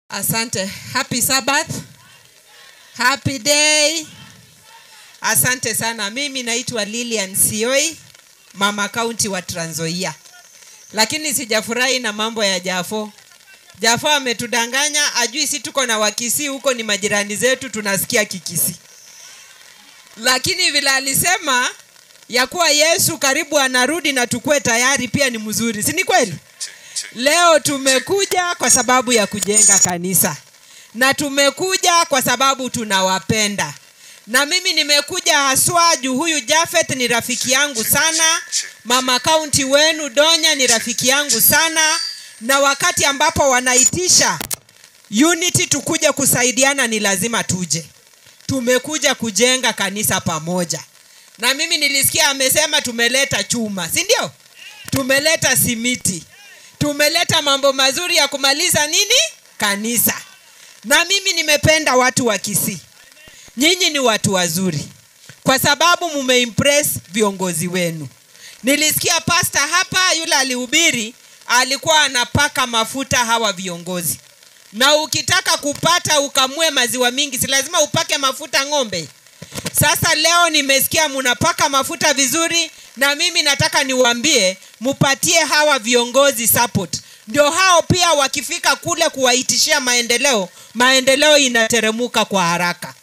Asante. Happy Sabbath. Happy day. Asante sana. Mimi naitwa Lilian Sioi, mama county wa Trans Nzoia. Lakini sijafurahi na mambo ya Jafo. Jafo ametudanganya, ajui si tuko na Wakisii huko, ni majirani zetu, tunasikia Kikisii. Lakini vile alisema ya kuwa Yesu karibu anarudi na tukue tayari pia ni mzuri. Si ni kweli? Leo tumekuja kwa sababu ya kujenga kanisa. Na tumekuja kwa sababu tunawapenda. Na mimi nimekuja haswa juu huyu Jafet ni rafiki yangu sana. Mama county wenu Donya ni rafiki yangu sana. Na wakati ambapo wanaitisha unity tukuja kusaidiana ni lazima tuje. Tumekuja kujenga kanisa pamoja. Na mimi nilisikia amesema tumeleta chuma, si ndio? Tumeleta simiti. Tumeleta mambo mazuri ya kumaliza nini? Kanisa. Na mimi nimependa watu wa Kisii. Nyinyi ni watu wazuri. Kwa sababu mumeimpress viongozi wenu. Nilisikia pastor hapa yule alihubiri, alikuwa anapaka mafuta hawa viongozi. Na ukitaka kupata ukamue maziwa mingi, si lazima upake mafuta ng'ombe. Sasa leo nimesikia mnapaka mafuta vizuri, na mimi nataka niwaambie mupatie hawa viongozi support. Ndio hao pia wakifika kule kuwaitishia maendeleo, maendeleo inateremuka kwa haraka.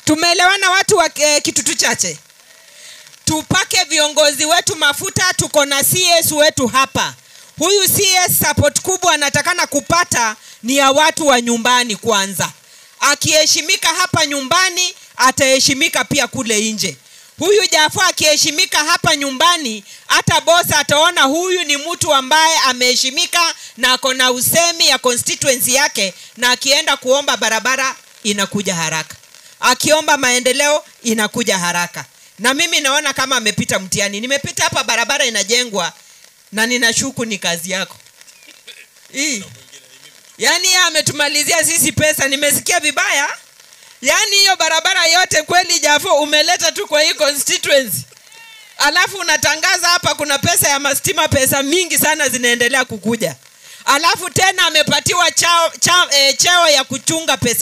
Tumeelewana watu wa Kitutu Chache? Tupake viongozi wetu mafuta, tuko na CS wetu hapa. Huyu CS support kubwa anatakana kupata ni ya watu wa nyumbani kwanza. Akiheshimika hapa nyumbani, ataheshimika pia kule nje. Huyu Jafo akiheshimika hapa nyumbani, hata boss ataona huyu ni mtu ambaye ameheshimika na ako na usemi ya constituency yake, na akienda kuomba barabara inakuja haraka. Akiomba maendeleo inakuja haraka. Na mimi naona kama amepita mtihani. Nimepita hapa barabara inajengwa na ninashuku ni kazi yako. Hii. Yaani yeye ametumalizia sisi pesa, nimesikia vibaya. Yaani hiyo barabara yote kweli Jafo umeleta tu kwa hii constituency. Alafu unatangaza hapa kuna pesa ya mastima, pesa mingi sana zinaendelea kukuja. Alafu tena amepatiwa cheo ya kuchunga pesa.